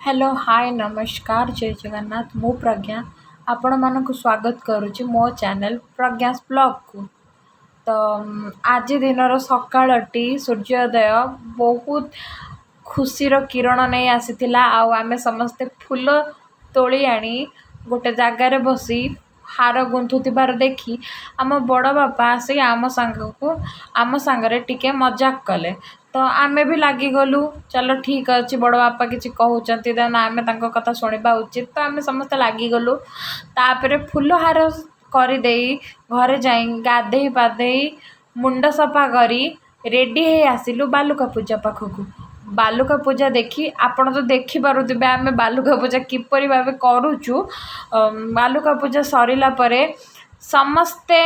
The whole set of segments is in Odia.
ହ୍ୟାଲୋ, ହାଏ, ନମସ୍କାର, ଜୟ ଜଗନ୍ନାଥ। ମୁଁ ପ୍ରଜ୍ଞା ଆପଣମାନଙ୍କୁ ସ୍ୱାଗତ କରୁଛି ମୋ ଚ୍ୟାନେଲ୍ ପ୍ରଜ୍ଞାସ୍ ବ୍ଲଗ୍କୁ। ତ ଆଜି ଦିନର ସକାଳଟି ସୂର୍ଯ୍ୟୋଦୟ ବହୁତ ଖୁସିର କିରଣ ନେଇ ଆସିଥିଲା, ଆଉ ଆମେ ସମସ୍ତେ ଫୁଲ ତୋଳି ଆଣି ଗୋଟେ ଜାଗାରେ ବସି ହାର ଗୁନ୍ଥୁଥିବାର ଦେଖି ଆମ ବଡ଼ ବାପା ଆସି ଆମ ସାଙ୍ଗକୁ ଆମ ସାଙ୍ଗରେ ଟିକେ ମଜାକ କଲେ। ତ ଆମେ ବି ଲାଗିଗଲୁ, ଚାଲ ଠିକ୍ ଅଛି, ବଡ଼ ବାପା କିଛି କହୁଛନ୍ତି, ଦେନ୍ ଆମେ ତାଙ୍କ କଥା ଶୁଣିବା ଉଚିତ। ତ ଆମେ ସମସ୍ତେ ଲାଗିଗଲୁ। ତାପରେ ଫୁଲ ହାର କରିଦେଇ ଘରେ ଯାଇ ଗାଧେଇ ପାଧେଇ ମୁଣ୍ଡ ସଫା କରି ରେଡ଼ି ହେଇ ଆସିଲୁ ବାଲୁକା ପୂଜା ପାଖକୁ। ବାଲୁକା ପୂଜା ଦେଖି ଆପଣ ତ ଦେଖିପାରୁଥିବେ ଆମେ ବାଲୁକା ପୂଜା କିପରି ଭାବେ କରୁଛୁ। ବାଲୁକା ପୂଜା ସରିଲା ପରେ ସମସ୍ତେ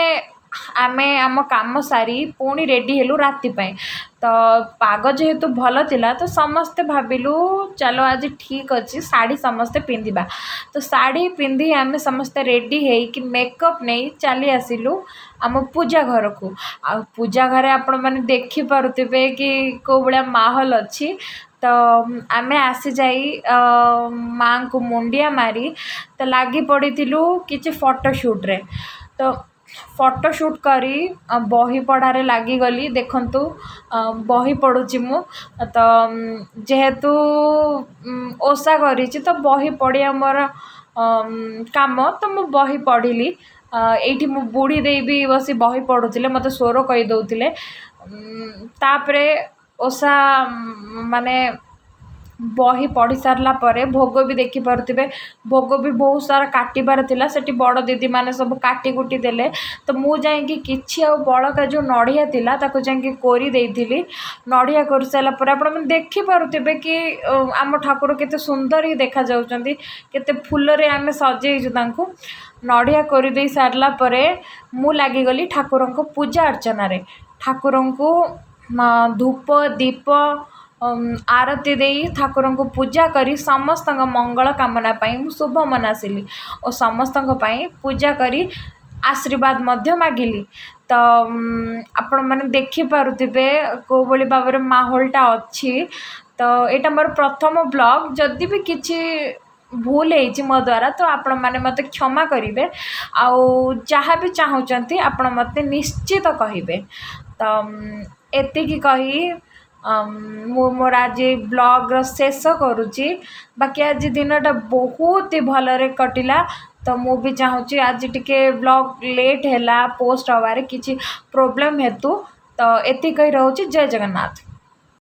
ଆମେ ଆମ କାମ ସାରି ପୁଣି ରେଡ଼ି ହେଲୁ ରାତି ପାଇଁ। ତ ପାଗ ଯେହେତୁ ଭଲ ଥିଲା, ତ ସମସ୍ତେ ଭାବିଲୁ ଚାଲ ଆଜି ଠିକ୍ ଅଛି, ଶାଢ଼ୀ ସମସ୍ତେ ପିନ୍ଧିବା। ତ ଶାଢ଼ୀ ପିନ୍ଧି ଆମେ ସମସ୍ତେ ରେଡ଼ି ହେଇକି ମେକଅପ୍ ନେଇ ଚାଲି ଆସିଲୁ ଆମ ପୂଜା ଘରକୁ। ଆଉ ପୂଜା ଘରେ ଆପଣମାନେ ଦେଖିପାରୁଥିବେ କି କେଉଁ ଭଳିଆ ମାହୋଲ ଅଛି। ତ ଆମେ ଆସିଯାଇ ମାଆଙ୍କୁ ମୁଣ୍ଡିଆ ମାରି ତ ଲାଗି ପଡ଼ିଥିଲୁ କିଛି ଫଟୋ ସୁଟ୍ରେ। ତ ଫଟୋ ସୁଟ୍ କରି ବହି ପଢ଼ାରେ ଲାଗିଗଲି। ଦେଖନ୍ତୁ, ବହି ପଢ଼ୁଛି ମୁଁ। ତ ଯେହେତୁ ଓଷା କରିଛି, ତ ବହି ପଢ଼ିବା ମୋର କାମ, ତ ମୁଁ ବହି ପଢ଼ିଲି। ଏଇଠି ମୁଁ ବୁଢ଼ୀ ଦେଇ ବି ବସି ବହି ପଢ଼ୁଥିଲେ, ମୋତେ ସ୍ୱର କହିଦେଉଥିଲେ। ତାପରେ ଓଷା ମାନେ ବହି ପଢ଼ି ସାରିଲା ପରେ ଭୋଗ ବି ଦେଖିପାରୁଥିବେ, ଭୋଗ ବି ବହୁତ ସାରା କାଟିବାର ଥିଲା। ସେଠି ବଡ଼ ଦିଦିମାନେ ସବୁ କାଟି କୁଟି ଦେଲେ। ତ ମୁଁ ଯାଇକି କିଛି ଆଉ ବଳକା ଯେଉଁ ନଡ଼ିଆ ଥିଲା, ତାକୁ ଯାଇକି କୋରି ଦେଇଥିଲି। ନଡ଼ିଆ କରିସାରିଲା ପରେ ଆପଣମାନେ ଦେଖିପାରୁଥିବେ କି ଆମ ଠାକୁର କେତେ ସୁନ୍ଦର ହିଁ ଦେଖାଯାଉଛନ୍ତି, କେତେ ଫୁଲରେ ଆମେ ସଜେଇଛୁ ତାଙ୍କୁ। ନଡ଼ିଆ କରିଦେଇ ସାରିଲା ପରେ ମୁଁ ଲାଗିଗଲି ଠାକୁରଙ୍କ ପୂଜା ଅର୍ଚ୍ଚନାରେ। ଠାକୁରଙ୍କୁ ଧୂପ, ଦୀପ, ଆରତି ଦେଇ ଠାକୁରଙ୍କୁ ପୂଜା କରି ସମସ୍ତଙ୍କ ମଙ୍ଗଳ କାମନା ପାଇଁ ମୁଁ ଶୁଭ ମନାସିଲି ଓ ସମସ୍ତଙ୍କ ପାଇଁ ପୂଜା କରି ଆଶୀର୍ବାଦ ମଧ୍ୟ ମାଗିଲି। ତ ଆପଣମାନେ ଦେଖିପାରୁଥିବେ କେଉଁ ଭଳି ଭାବରେ ମାହୋଲଟା ଅଛି। ତ ଏଇଟା ମୋର ପ୍ରଥମ ବ୍ଲଗ୍। ଯଦି ବି କିଛି ଭୁଲ ହେଇଛି ମୋ ଦ୍ୱାରା, ତ ଆପଣମାନେ ମୋତେ କ୍ଷମା କରିବେ, ଆଉ ଯାହା ବି ଚାହୁଁଛନ୍ତି ଆପଣ ମୋତେ ନିଶ୍ଚିତ କହିବେ। ତ ଏତିକି କହି ମୁଁ ମୋର ଆଜି ବ୍ଲଗ୍ର ଶେଷ କରୁଛି। ବାକି ଆଜି ଦିନଟା ବହୁତ ହି ଭଲରେ କଟିଲା। ତ ମୁଁ ବି ଚାହୁଁଛି, ଆଜି ଟିକେ ବ୍ଲଗ୍ ଲେଟ୍ ହେଲା ପୋଷ୍ଟ ହେବାରେ କିଛି ପ୍ରୋବ୍ଲେମ୍ ହେତୁ। ତ ଏତିକି କହି ରହୁଛି। ଜୟ ଜଗନ୍ନାଥ।